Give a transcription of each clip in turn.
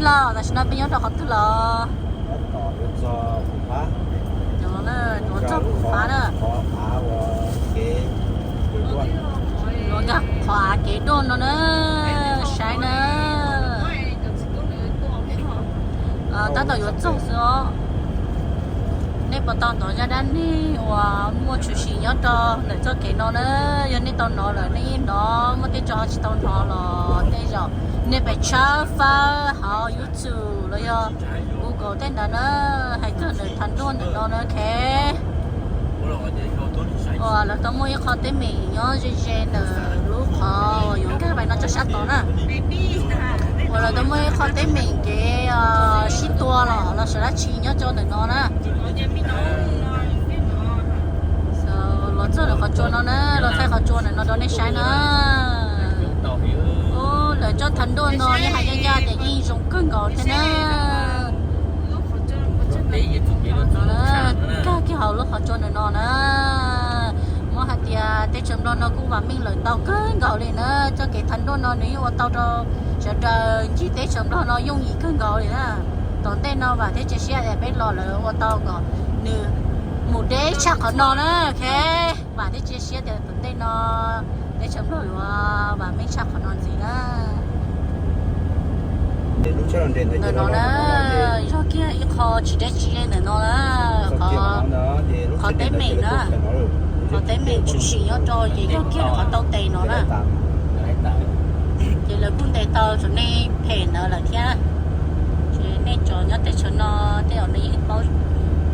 Los tam sim no peb nyob rau qhov twg los? Tuav txog Pum Fab na. Yuav nkag qhov av kev doj no na, saib na. Tab tom yuav txog xwb os. Nej puas tau hnov zaj dab neeg uas muaj tshwm sim nyob rau ntawm txoj kev no na? Yog nej tau hnov lawm nej yeej hnov, muaj tej tso tsis tau hnov los tej zaum nej pes tshawb fawb hauv YouTube los yog Google tej ntawd na, hais txog ntawm Thav Nruaj ntawm no na, ok. Uas lawv tau muaj ib qho teeb meem nyob ze ze ntawm lub qhov uas yuav nkag pais no rau sab tod na. Uas lawv tau muaj ib qho teeb meem kev sib tua los los sawv dab tsi nyob rau ntawm no na. Los txog lawv qhov tsua no na, los thaij qhov tsua ntawm no rau nej saib na. Lawv tsob Thav Nruaj no yeej hais ncaj ncaj tias yeej zoo kawg nkaus thiab na. Nkag kiag hauv lub qhov tsua ntawm no na, muab hais tias teb chaws Nplog no kuj vam meej lawm ntau kawg nkaus li na. Txoj kev Thav Nruaj no nws yeej ua tau rau sawv daws ncig teb chaws Nplog no yooj yim kawg nkaus li na. Tom ntej no vam thiab cia siab tias peb los lawv ua tau kom nws mus deb tshaj qhov no na, ok. Vam thiab cia siab tias tom ntej no teb chaws Nplog yuav vam meej tshaj qhov no ntxiv na. Ntawm no na, yog kiag ib qho tsis deb tsis ze ntawm no na, qhov teeb meem na, qhov teeb meem tshwm sim nyob rau ces yog kiag qhov tau tes no na. Ces lawv kuj ntes tau tsoom neeg phem ntawd lawm thiab. Ces nej cov nyob teb chaws no tej zaum nej yeej paub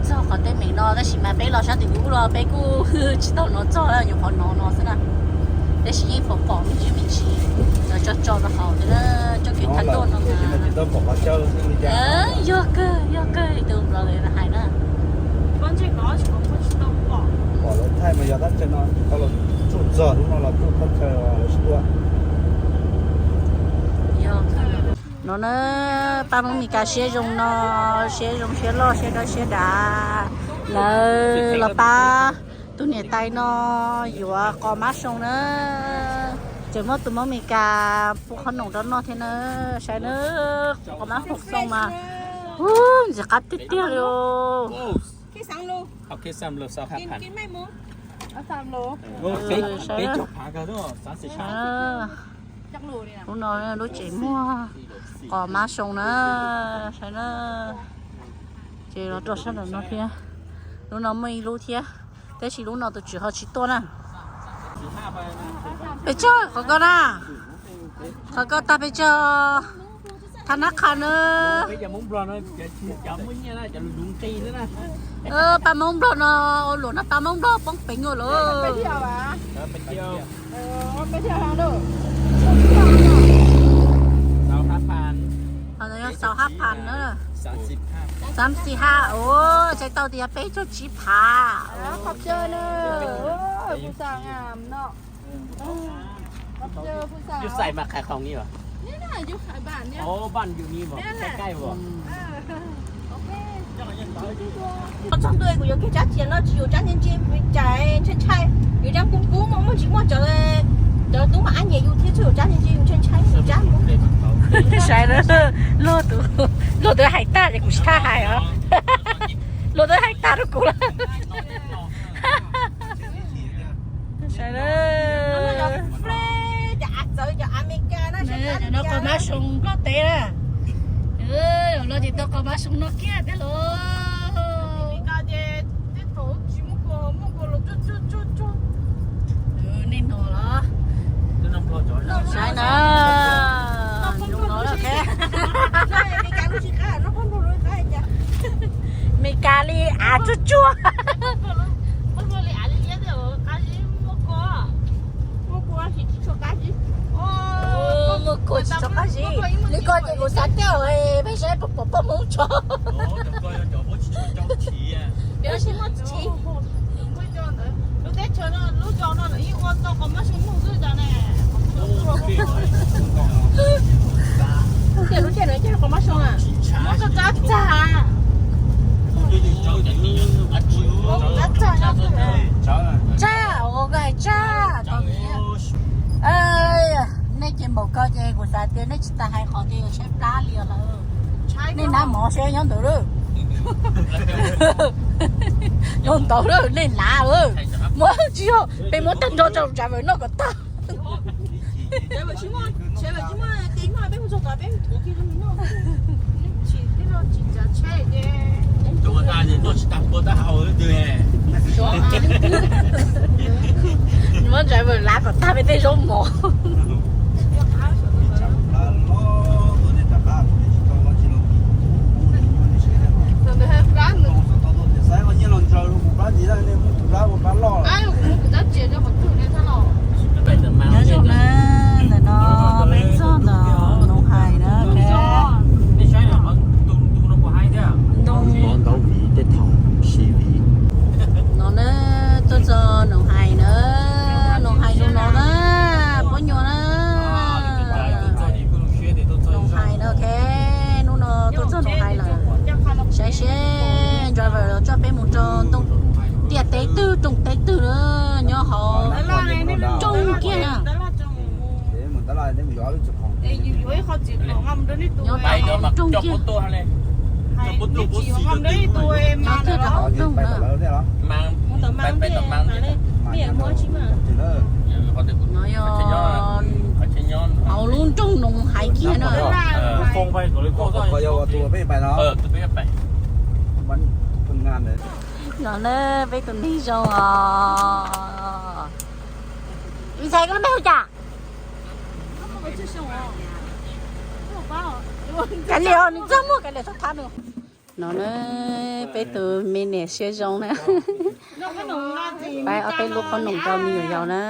txog qhov teeb meem no, tab sis mas peb los sab tim ub los peb kuj tsis tau hnov txog, nyuam qhuav hnov no xwb na. Tab sis yeej pom pom me ntsis me ntsis, lawv tso tso rau hauv thiab, txoj kev Thav Nruaj no mas. Yog kawg, yog kawg, tus brother hais na. Yog kawg. No na, pab Hmoob Mes Kas siab zoo no, siab zoo siab loj siab dawb siab dav, lawv los pab tus niam tais no yuav qos mab soo na. Tseem muab tus Hmoob Mes Kas pub qhob noom rau noj thiab na. Saib na, qos mab soo mas, ub, ntxim qab tiag tiag li os. Lub no lub tsev muag qos mab soo na, saib na. Ces los rau sab nraum no thiab. Lub no muaj ib lub thiab, tab sis lub no tus tswv ho tsis tuaj na. Pes tsawg qhov ko na? Qhov ko tag pes tsawg? Thav Nab Qhas na. Pab Hmoob Nplog no ua luam no pab Hmoob Nplog poob peev ua luam. Xaus hab phav na. Xav xim hab, ua txhais tau tias peb caug tsib phav. Txog ntua kuv yuav kiag tsab txias no tsis yuav tsab ntse ntse, tsam ntshai ntshai, yuav tsab kub kub mas muaj tsis muaj, cov tub mas ab nyiam yus thiab, tsuas yuav tsab ntse ntse, ntshai ntshai, yuav tsab kub. Saib na, luag twb hais tag ces kuv tsis txhob hais os. Luag twb hais tag rau kuv lawm. Saib na. Cov av txawv, cov av Meskas na, cov no qos mab soo Nplog teb na. Los ces tau qos mab soo no kiag tiag los. Nej no los. Saib na. Zoo no lawm thiab. Meskas li av tsuag tsuag. Muaj kua tsis tshua qab zib. Li ko ces kuv xav tias peb saib puas pom poj Hmoob tso. Lub teb chaws no, lub zos no lawv yeej ua tau qos mab soo noj xwb cas ne. Tias lub caij no caij qos mab soo a, muab tso tsab txag. Tsab, ua koj hais tsab. Nej ces npaum ko ces kuv xav tias nej tsis tas hais qhov tias yuav tshaib plab li os lawm. Mov seb nyob ntawd lawm. Nyob ntawd lawm, nej lav lawm. Muab tsis yog peb muab tag nrho rau driver noj kom tag. Muab driver lav kom tag peb tej zaub mov. Nyob zoo na, ntawm no peb txog ntawm Noov Hais na. Ntoo ntau viv tej thaum si viv. No na, tuaj txog Noov Hais na, Noov Hais zoo no na, puab nyuas na. Noov Hais na, ok, hnub no tuaj txog Noov Hais lawm. Saib seb driver los coj peb mus rau ntoo tiaj teb twg, rooj teb twg na, nyob hauv rooj kiag na. Nyob rau hauv rooj kiag. Nyob kiag rau hauv rooj na. No yog hauv lub nroog Noov Hais kiag na. No na, peb tus neeg zoo os. Ntxhais, koj lub npe hu cas? Kav liam, nws txaj muag, kav liam txhob thab nws. No na, peb tus me niam siab zoo na. Pab ob peb lub qhob noom rau me nyuam yaus na.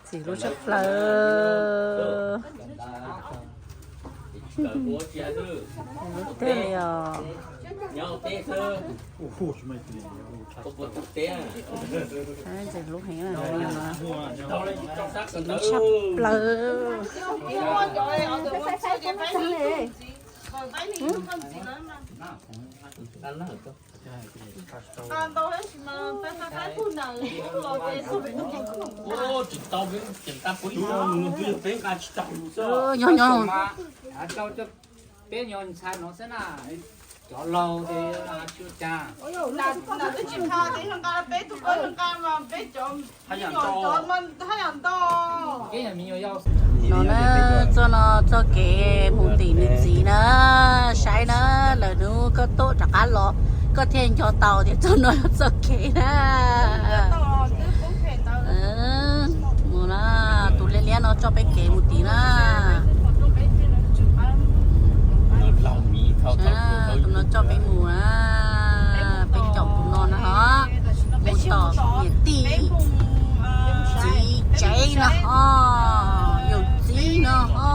Txiv lub tshaj plaws. Lub tiag li os. Ntxim hlub heev na, txiv lub tshaj plaws. Nyob nyob. Peb nyuag ntxhais no xwb na, cov laus ces tsis ua cas. No na, txoj no txoj kev mus tim nws txiv na, saib na, lwm hnub koj tuaj rov qab los koj thiaj nco tau tias txoj no yog txoj kev na. Mus na, tus liab liab no tso peb kev mus tim na. Tus no tso peb mus na, peb caum tus no na ho. Mus tom niam tij, txiv tsev no ho, yawm txiv no ho.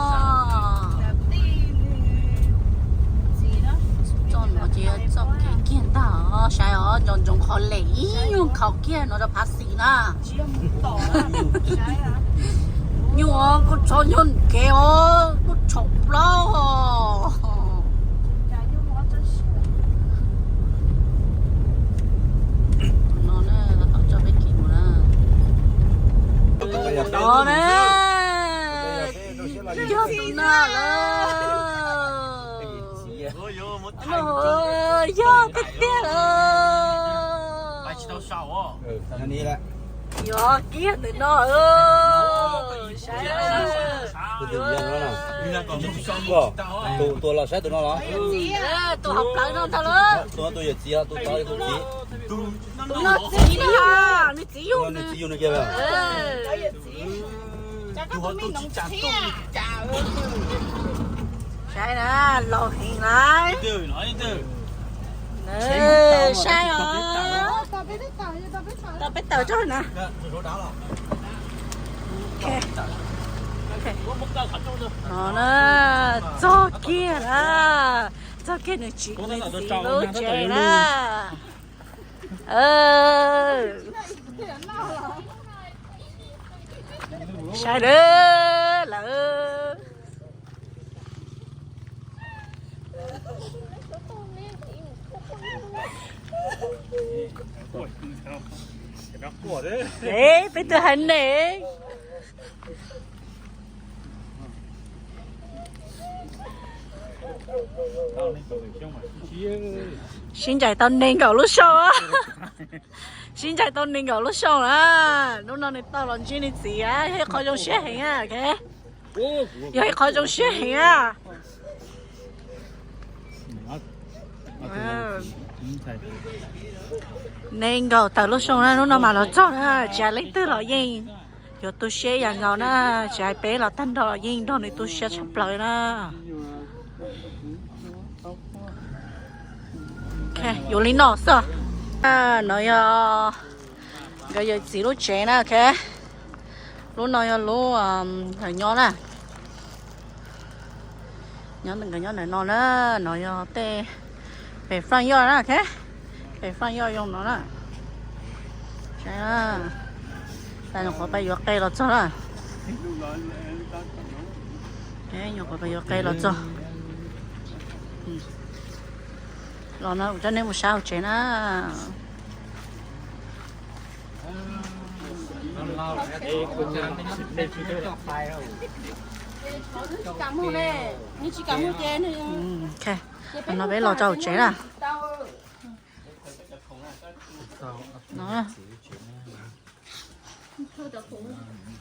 Txoj no ces txoj kev kiag ntag os, saib os, nco ntsoov qhov lem ib nyuag nkhaus kiag no rau phav xis na. Nyuag kuj txhob nyuag kev os, kuj txhaum plaub os. No na, tau tso peb kev mus na. No na, yog tus no lawm. Yog tiag tiag lawm. Yog kiag tus no. Saib, tus los saib tus no los. Tus hauv plawv no ntag lawm. Tus no tus yawm txiv, tus tod tus txiv. Tus no txiv na, nws txiv yug, nws txiv yug nws kiag. Saib na, laus heev lawm. Saib os. Tau peb tawm tso na. No na, txog kiag na. Txog kiag nws txiv, nws txiv lub tsev na. Saib lawm. Ej, peb twb hais ne. Sib ncaim tau nees nkaum lub xyoo. Sib ncaim tau nees nkaum lub xyoo na. Hnub no nws tau los ntsib nws txiv, yog ib qho zoo siab heev. Yog ib qho zoo siab heev. Nees nkaum tawm lub xyoo na, hnub no mas los txog na, tsis hais leej twg los yeej yuav tu siab ib yam nkaus na, tsis hais peb los tag nrho los yeej nrog nws tu siab tshaj plaws na. Yuav li no xwb. No yog nkawd yawm txiv lub tsev na. Lub no yog lub nkawd nyob na. Nyob nkawd nyob ntawm no na. No yog tej pem front yard na. Pem front yard zoo no na. Saib, nyuam qhuav pais yuav qe los txog na. Nyuam qhuav pais yuav qe los txog. Los no kuv coj nej mus saib hauv tsev na. No peb los rau hauv tsev na.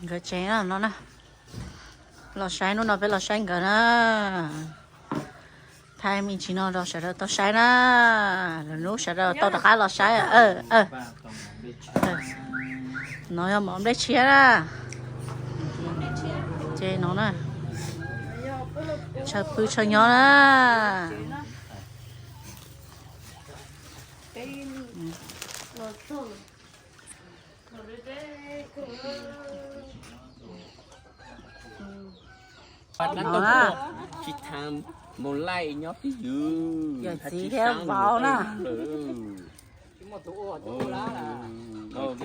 Nkawd tsev no na. Los saib, hnub no peb los saib nkawd na. Thaij me ntsis no rau sawv daws tau saib na. Lwm hnub sawv daws tau rov qab los saib. No yog mov nplej tshiab na. Ces no na, tshaw pw tshaw nyob na. Tsis thaij mus laij nyob twj ywm, yawm txiv thiab vauv na. Kuv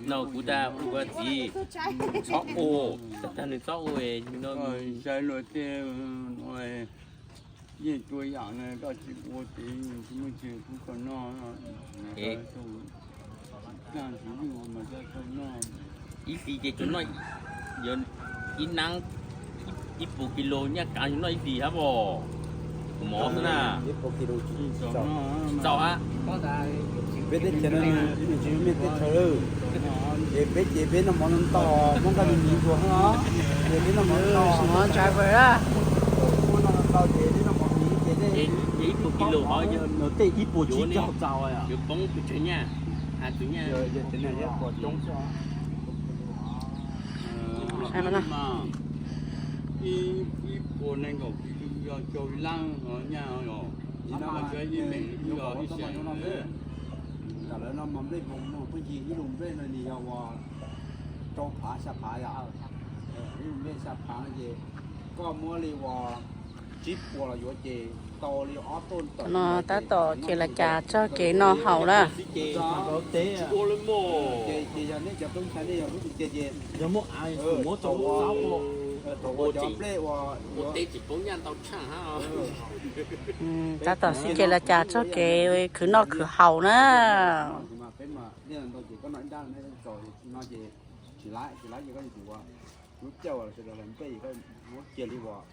no kuv tas ua txiv txhob ua, tas nws txhob ua no. Yeej tua yam na, koj tsis ua ces tsis muaj tsis kuv koj noj. Ib hlis ces tsuas noj, ib nab ib puas kis lus nyaj kav noj ib hlis hab os. Kuv mov xwb na. Tsis txaus hab. Peb teb chaws no nws tsis muaj mej teb chaws, ces peb ces peb noj mov ntau, muab nkaj me miv dua hab. Ces peb noj mov ntau, muab noj ntau ces peb noj mov miv ces tej ib puas kis lus hov yog tej ib puas tsib caug txaus. Yuav poob pes tsawg nyaj, has tus nyaj. Ib puas nees nkaum kis lus yog rau ib lab nyaj os. Tam lawv no mas nplej hmoov no pheej yig ib lub nplej no nws yog uas rau phav xya phav yom. Ib lub nplej xya phav no ces koj muab li uas tsib puas los yuav ces tau li ob tuj tawm. No tab tom cia li cas txoj kev noj haus na. Ces yog nej cov tub ntxhais nej yog lub txiv ces yog muab av muab tau ua, tau ua cov nplej ua, ua teb tsis poob nyaj ntau tshaj hab. Tab tom xij cia li cas txoj kev khwv noj khwv haus na. Peb mas ntau ces koj noj ib nrab no ces tsis laib, tsis laib ces koj yuav tsum ua lub caij uas sawv daws hlais nplej es koj muab kiag li uas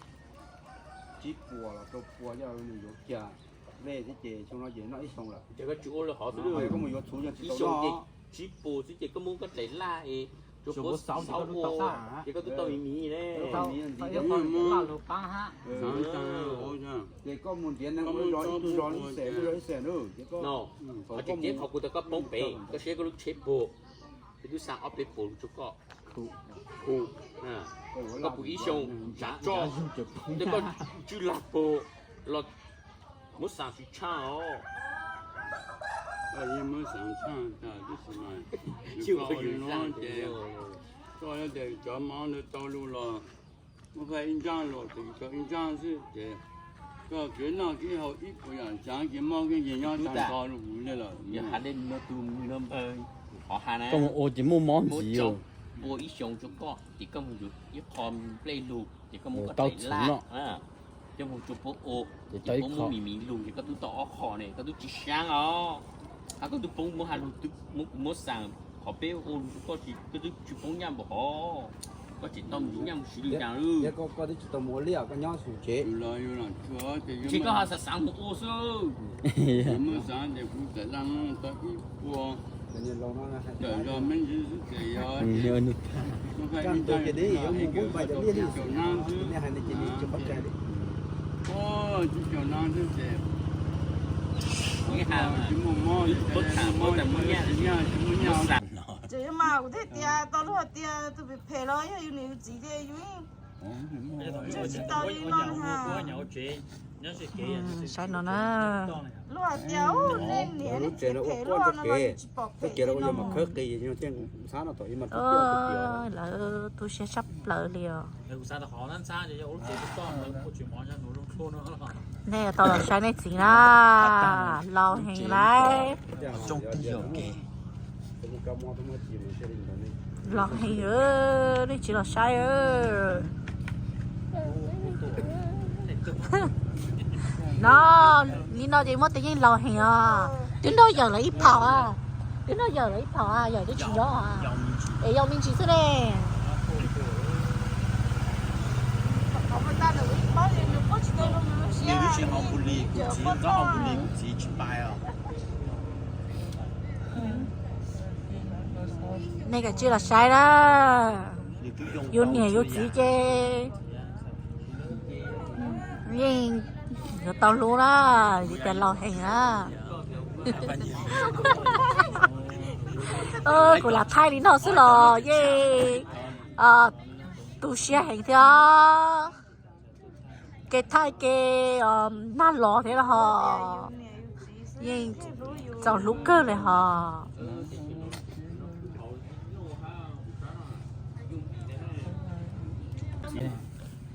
tsib puas los rau pua coj nws yuav kiag nplej thiab ces xyoo no ces noj ib xyoo lawm. Ces koj tsis ua li hov xwb, koj mus yuav txhuv yog tsis tau noj. Tsib puas xwb ces koj muab koj daim laj es tsuas puav xauv ua ces koj twb tau miv miv ne. Ces koj mus ntiav neeg ua zog ib tug zog ib xees ib xees na. Ces koj, qhov tseem ceeb qhov kuv tas koj poob pem, koj siab koj lub tsheb puag, es twb xa ob peb puas lus rau koj. Koj pw ib xyoo tsav tso, tej koj tswj lag puag los muab xav tsis tshaj os. Muab xav tshaj, tab sis mas koj ua li no ces koj yog tias cov mob ntawd tau lus los muab koj ib ntsaj los ces koj ib ntsaj xwb ces koj kev noj kev haus ib puas yam tsav kev mob kev nkeeg nyob tag nrho lus kuv li lawm. Yog has li no tus npawg qhov has na, koj mus ua ces muaj mob ntxiv, pua ib xyoo rau koj ces koj mus yuav ib qho nplej lug ces koj muab koj tau txhuv laj no, coj mus rau puab ua, ces puab muab miv miv lug ces koj twb tau ob qho ne, koj twb tsis sab os. Koj twb poob muab has lug, muab kuv muab xaam qhov peb ua lug rua koj, koj twb tsis poob nyaj npaum hov, koj tseem tau mus nyaj mus siv lwm yaam lawm. Koj twb tsis tau mus ua liaj, koj nyob xum tsev. Tsis koj has xaav xaav mus ua xwb. Tsis mas kuv thiaj tias tau lub hais tias tus phem phem los yog yus niam yus txiv ces yus yeej tsis tau li no. Saib no na. Lub hais tias nej niam nej txiv phem luaj no los yus tsis pom phem li no. Lawv tu siab tshaj plaws li os. Nej tau los saib nej txiv na, laus heev lawm. Laus heev, nej tsis los saib. No, li no ces muab tias yeej laus heev os. Twb nrog yawm lawv ib phaum, twb nrog yawm lawv ib phaum, yawm twb tsis nyob. Es yog me ntsis xwb ne. Nej kav tsij los saib na. Yus niam yus txiv ces yeej yuav tau hlub na, yus tias laus heev na. Kuv lam thaij li no xwb los yeej tu siab heev thiab. Kev thaij kev nag los thiab los ho yeej txaus hlub kawg li ho.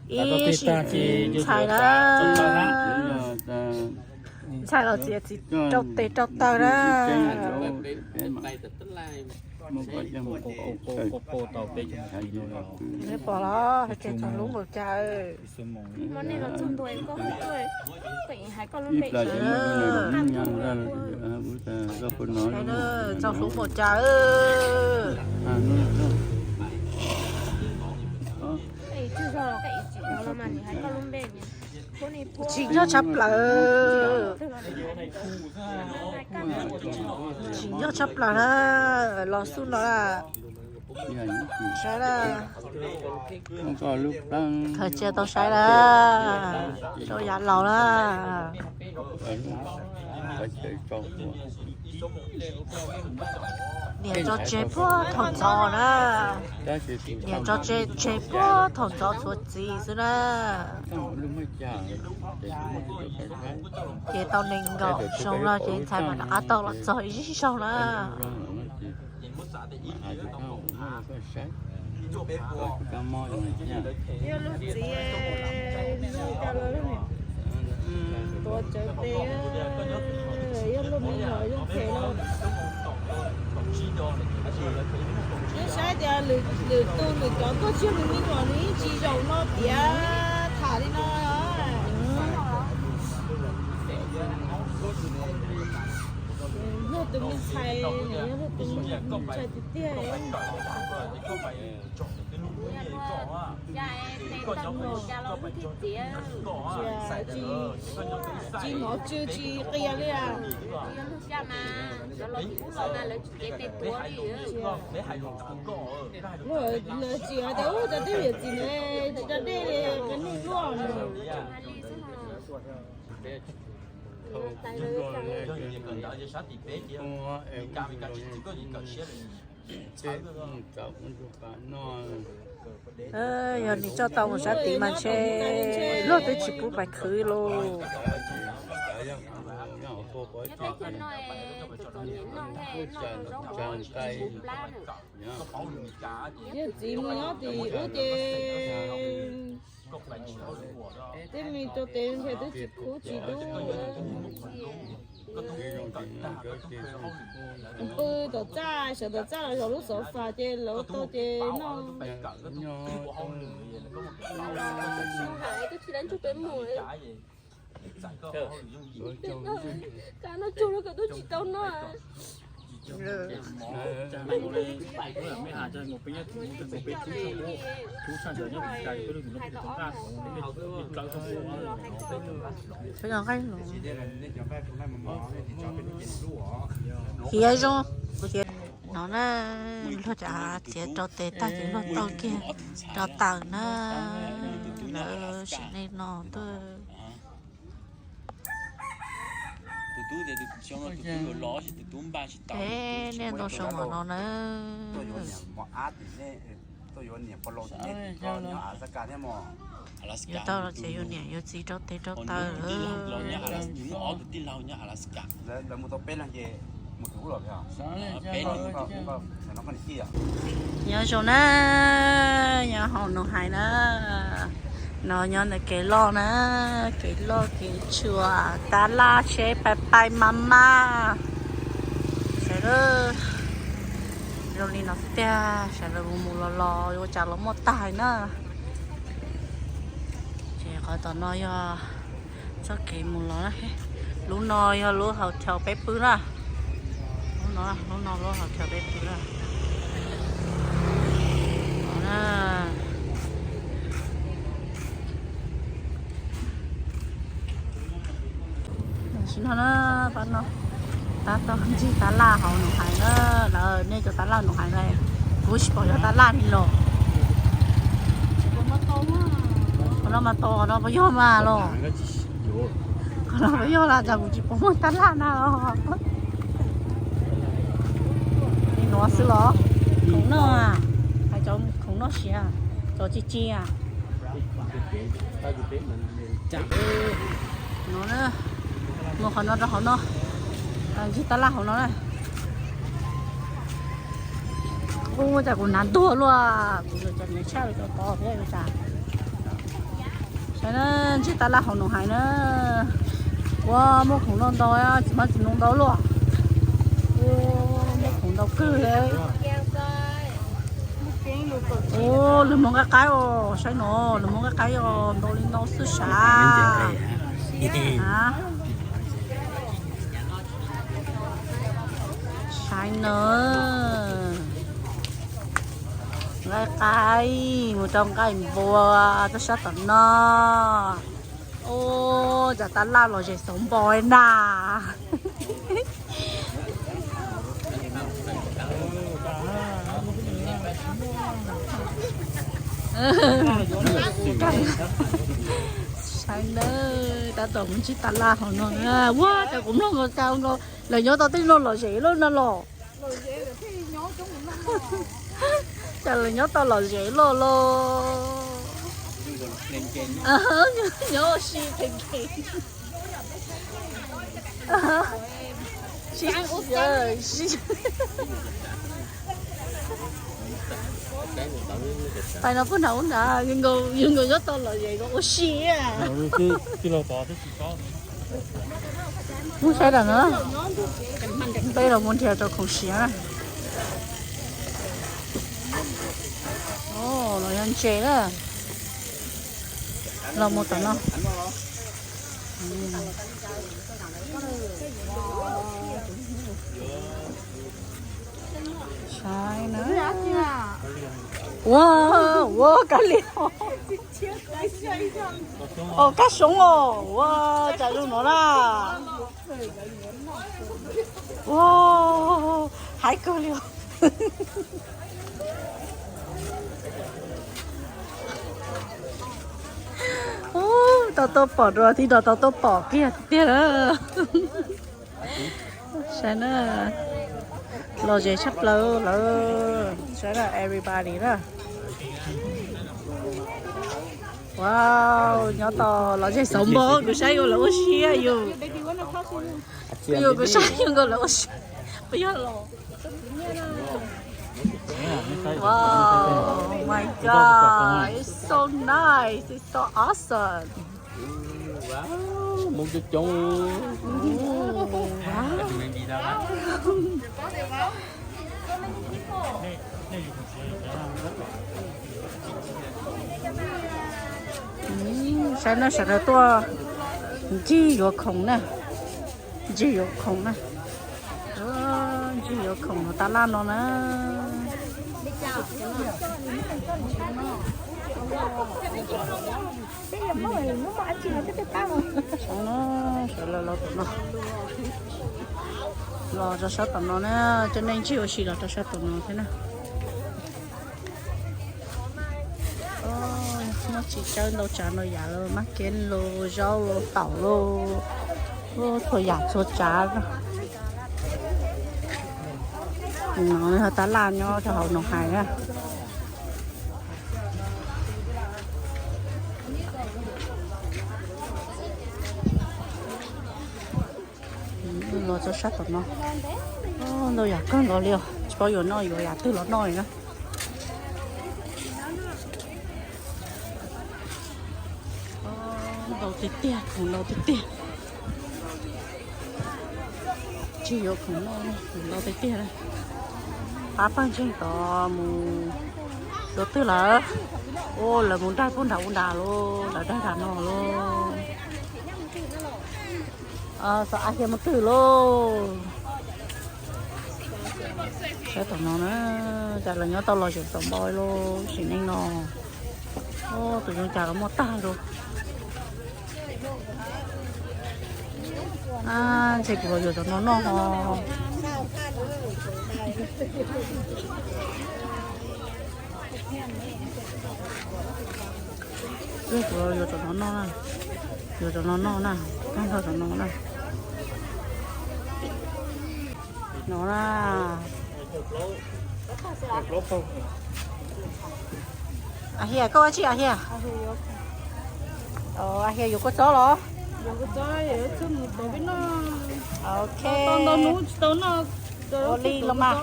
Ib sim ntxhais na, ntxhais los txiav txiv rau tes rau taw na. Neb pom los hais tias txaus hlub npaum cas. Txaus hlub npaum cas. Tsim nyog tshaj plaws. Tsim nyog tshaj plaws na, los xub no lawm. Saib na. Khaws cia tau saib na, rau yav laus na. Niam tso tseg puag thaum ntxov na. Niam tso tseg puag thaum ntxov txhuav txiv xwb na. Ces tau nees nkaum xyoo no ces ntxhais mam rov qab tau los txog ib zaug na. Yog luag txiv, tuav tsawv tes, yog luag me nyuam yog phem los. Neb saib tias lwm tus lwm cov tuaj tseg nws me nyuam nws yeej tsis zaum no tiav tham li no. Yog tus me ntxhais, yog tus me ntxhais tiag tiag. Tsis hnov tsw tsis qias li. Lawv tsis hais tias ub cov twb yawm txiv ne, cov dej li qias neeg luaj no. Yog nws tso tau mus sab tid mas ntshe luag twb tsis pub pais khwv lauj. Yawm txiv mus nyob tim ub ces tej me rau tes ntshe twb tsis khub tsis dub. Pw tom txaj, sawv tom txaj los zaum lub xov fas ces lawv tau ces noj. Kab no tsuag rau kom tub tsis tau noj. Hiav zoo, hiav no na, luag cov txiav rau tes tag ces luag tau kiag rau taws na, lawv sim neej no tuaj. Peb niaj ntau xyoo ua no na. Yuav tau los ces yus niam yus txiv rau tes rau taw. Nyob zoo na, nyob hauv Noom Hais na. No nyob ntawm kev loj na, kev loj kev tshua, tab laj tsheb pais pais mas mas. Sawv daws, zoo li no xwb tiag, sawv daws mus mus los los ua cas los muaj tag na. Ces qhov tom no yog txoj kev mus los na. Lub no yog lub hotel peb pw na. Lub no, lub no lub hotel peb pw na. Tam sim no na, pab no tab tom ntsib tab laj hauv Noom Hais na. Lawv nej cov tab laj Noom Hais na, kuv tsis pom yog tab laj li los. Qhov no mas tau, qhov no puas yog mas los? Qhov no puas yog los cas kuv tsis pom muaj tab laj na los? Li no xwb los? Khoom noj, hais cov khoom noj siav, cov ci ci. No na, mus qhov no rau hauv no, ntsib tab laj hauv no na. Ua cas kuv hnav ntuag luaj, kuv cas nws tshaj li cov tod thiab li cas. Saib na, ntsib tab laj hauv Noom Hais na. Ua muaj khoom noj ntau, tsis muaj tsis noj ntau luaj. Ua muaj khoom ntau kawg li. Ua lwm moov qaib qaib os, saib no, lwm moov qaib qaib os, ntau li ntau xwb sav. Saib na, nqaij qaib mus rau nqaij npua rau sab tom no. Ua cas tab laj los zem xauv npo na. Saib nawb, tab tom mus ntsib tab laj hauv no na. Ua cas kuv mloog nkaus cas nkaus lawv nyob tau tej no lom zem loj no los. Cas lawv nyob tau lom zem loj los. Nyob ua si nkees nkees. Pais no puag nram ub nrad, yus nkaus nyob tau lom zem nkaus ua si. Mus saib tam no, peb los mus nrhiav rau khoom siav na. Los yog ntses na. Los mus tom no. Saib na. Ua, ua kab liam. Os, kab xyoob os, ua cas zoo no na. Ua, haib kawg li os. Ua, tau tuaj pom dua tib no, tau tuaj pom kiag tiag na. Saib na, lom zem tshaj plaws lawm, saib na everybody na. Wow, nyob tau lom zem xauv npo, kuv saib yuav lawv ua siab yus. Yus kuv saib yus nkaus lawv ua siab. Puas yog los? Wow, my God, it's so nice, it's so awesome. Hmoob coob coob. Saib no sawv daws tuaj Ntsig yuav khoom na, ntsig yuav khoom na, ntsig yuav khoom tab laj no na. Sawv los tom no, los rau sab tom no na, cov neeg ntsig ua si los rau sab tom no thiab na. Muaj tsis tsawg ntau tsav ntau yam los maj keb los zaub los taum los txhua yam txhua tsav. No tab laj nyob rau hauv Noo Hais na. Los txog sab tom no, ntau yam kawg nkaus li os, tsis paub yuav noj yuav yam twg los noj li na. Ntau tiag tiag, khoom ntau tiag tiag. Tsis yuav khoom noj, khoom ntau tiag tiag. Pab pawg ntseeg tod mus dua twg lawm? Ua lawv mus daig puag nram ub nrad lauj, lawv daig nram no lauj. Xov As Hias mus twg lauj? Saib tom no na, cas lawv nyob tau los zem tom npau lauj, sim neej no. Tus zoo cas los muaj tag lauj. Ntshe kuv los yuav cov no noj ho. Kuv los yuav cov no noj na, yuav cov no noj na, tag nrho cov no na. No na. As Hias, koj ua tsi As Hias? As Hias yuav kua txob los? Ok. Ua li los mas.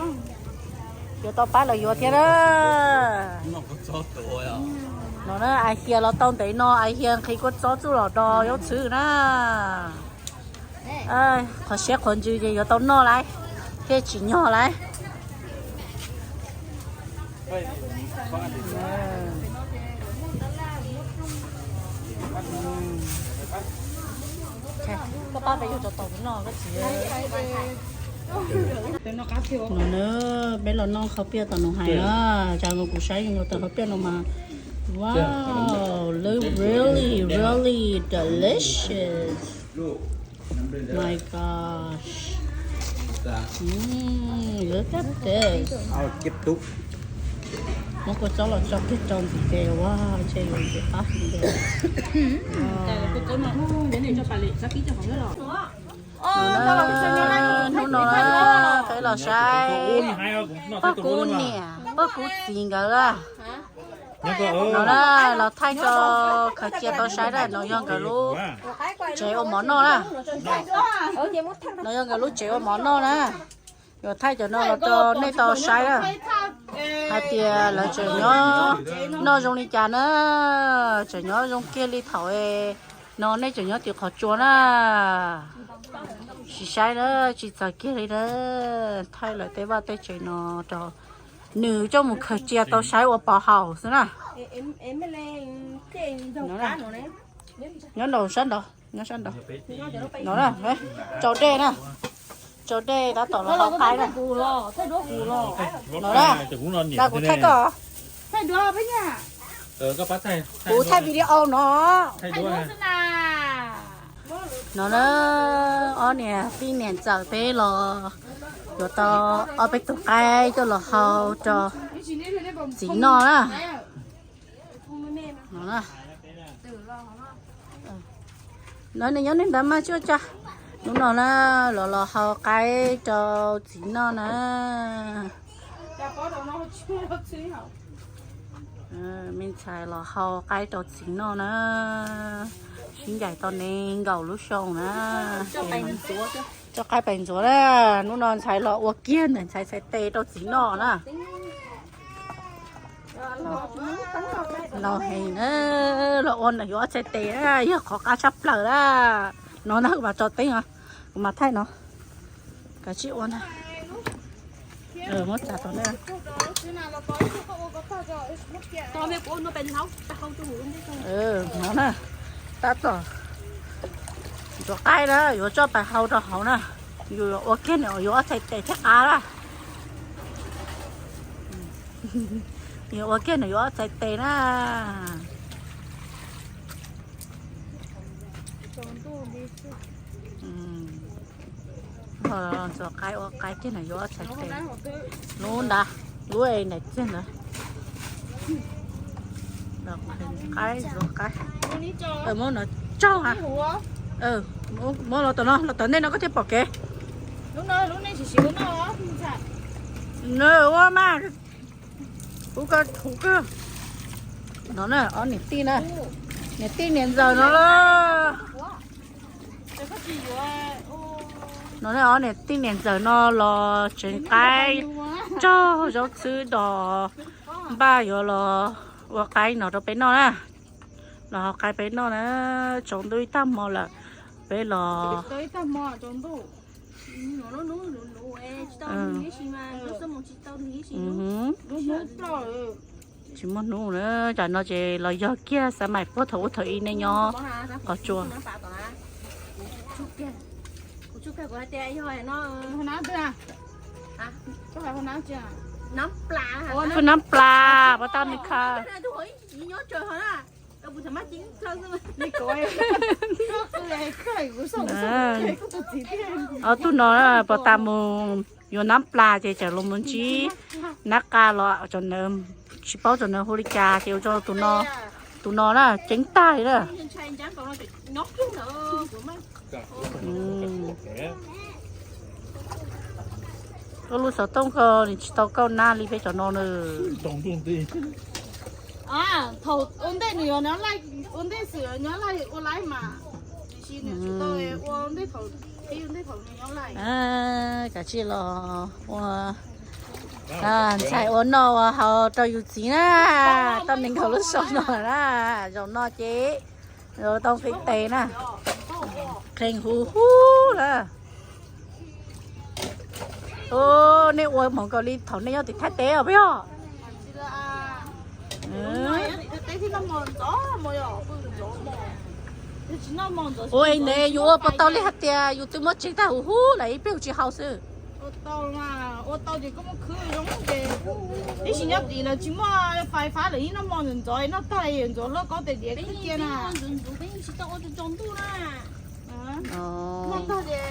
Yuav tau pab lawv yuav thiab na. No na, As Hias los tau ntev no, As Hias nqhis kua txob txuj lom do Yob Txhwv na. Qhov siab qhov ntsws ces yuav tau noj lauj, thiaj tsim nyog lauj. Koj pab peb yuav cov taum noj koj txiv. No na, peb los noj khau piaj tom Noo Hais na, cas kuv saib zoo nkaus tawm khau piaj no mas, wow, look really, really delicious. My gosh. Mm, look at this. Muab kua txob los tso kiag rau ntxiv ces, wow, ntshe yuav ntxim qab heev tiag. Hnub no peb los saib pog kub niam pog kub txiv nkawd. No na, los thaij rau khaws cia tau saib na, no yog nkawd lub tsev ua mov noj na. No yog nkawd lub tsev ua mov noj na. Yuav thaij cov no los rau nej tau saib na, hais tias lawv tseem nyob noj zoo li cas na. Tseem nyob zoo kiag li thaum no, nej tseem nyob tim qhov tsua na. Sim saib na, tsis txawv kiag li na. Thaij lawv tej vaj tej tsev no rau nws coj mus khaws cia tau saib ua pov haum xwb na. Nyob nraum sab nraud, nyob sab nraud. No na, tsau dej na, tsau dej tab tom los hau qaib na. No na, kuv thaij koj, kuv thaij video no. No na, ob niam tij niam ntxawm peb los yuav tau ob peb tug qaib coj los hau rau txiv noj na. No na, nws nyob neeg ntawd mas tsis ua cas. Hnub no na, los los hau qaib rau txiv noj na. Me ntxhais los hau qaib rau txiv noj na. Sib ncaim tau nees nkaum lub xyoo na. Tso qaib pais ntxuav na. Hnub no ntxhais los ua kiag ntawm ntxhais txhais tes rau txiv noj na. Laus heev na, los ua ntawm yuav txhais tes na, yog qhov qab tshaj plaws na. No na kuv mam tso teb os, kuv mam thaij no. Kav tsij ua na. Muab tsa tau na. No na, tab tom Tsuav qaib na, yuav tso pais hau rau hauv na. Yus ua kiag nws yuav ob txhais tes thiab qab na. Yus ua kiag nws yuav ob txhais tes na. Tsuav qaib ua qaib kiag nws yuav ob txhais tes. Lub nrad, lub es nram txiag ntawd. Qaib, qaib. Muab no tsaug ha. Muab los tom no, los tom ntej no koj thiaj pom kev. Ua mas, kuv ko huv kawg. No na, ob niam tij na, niam tij niam ntxawm no lauj. No na, ob niam tij niam ntxawm no los tsev qaib, tsaug zaub txhwb dos npaj yuav los ua qaib no rau peb noj na. Los hau qaib peb noj na, tsaus ntuj ib tag hmo lawm, peb los. Tsis muaj hnub na, tsam no ces los yog kiag xav maim puag thaum ub thaum ub nej nyob qhov tsua. Kuj nab plas, pov tau nws kha. Ob tug no pov tas mus yuav nab plas ces tseem los mus ntsib nab qa los, tsis paub tseem nws hu li cas ces ua rau tus no, tus no na ceeb tag li na. Koj lub xov tooj ko nws tsis tau kauj nab li peb cov no na. Thaum ua ntej nws yuav nyob laij, ua ntej xwm nyob laij ua laij mas, tiam sis nws tsis tau ua ntej thaum, ua ntej thaum nws nyob laij. Kav tsij los ua ntxhais ua noj ua haus rau yus txiv na, tau nees nkaum lub xyoo no na, zaum no ces tau nqi tes na, qhees huv huv na. Nej ua hmoov nkaus li thaum nej nyob tim Thaib teb os puas yog? Ua ntawd yus ua puas tau li hais tias yus twb muab tsev tag huv huv lawm ib pliag tsis haus xwb? Ua tau ces koj muab khwb zoo ces, ib sim nyob tim lawv tsis muaj fais fab lawm, yeej noj hmo ntxov ntxov, noj tag ntxov loj kaub tes diav khwb cia na. Noj tag ces,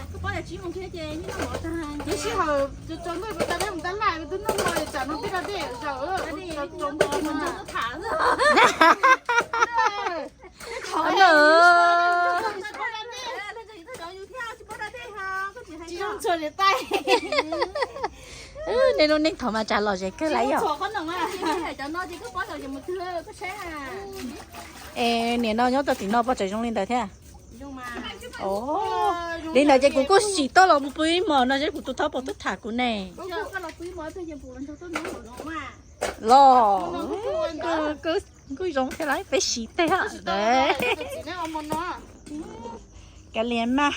ib sij hawm tsaus ntuj peb tas dej mus tab laj, twb noj hmo tsam no peb da dej zawm, tsaus ntuj tham. Tsis zoo txhuam niam tais. Nej lub neej thaum mas tsam lom zem kawg lawm yom. Es niam no nyob tau tim no puas tseem zoo li ntawd thiab? Li ntawd ces kuv kuj sim tuaj los mus pw ib hmos no seb kuv tus thab puas tuaj tham kuv ne. Los, kuj zoo thiab lawm, peb siv tej. Kav liam mas.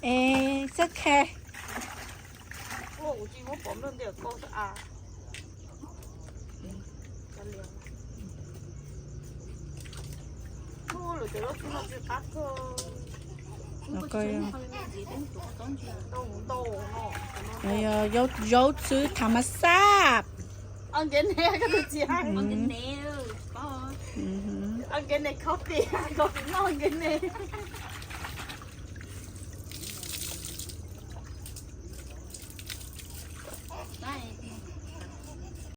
Es xab khe. Zaub txhwb tham mas xab.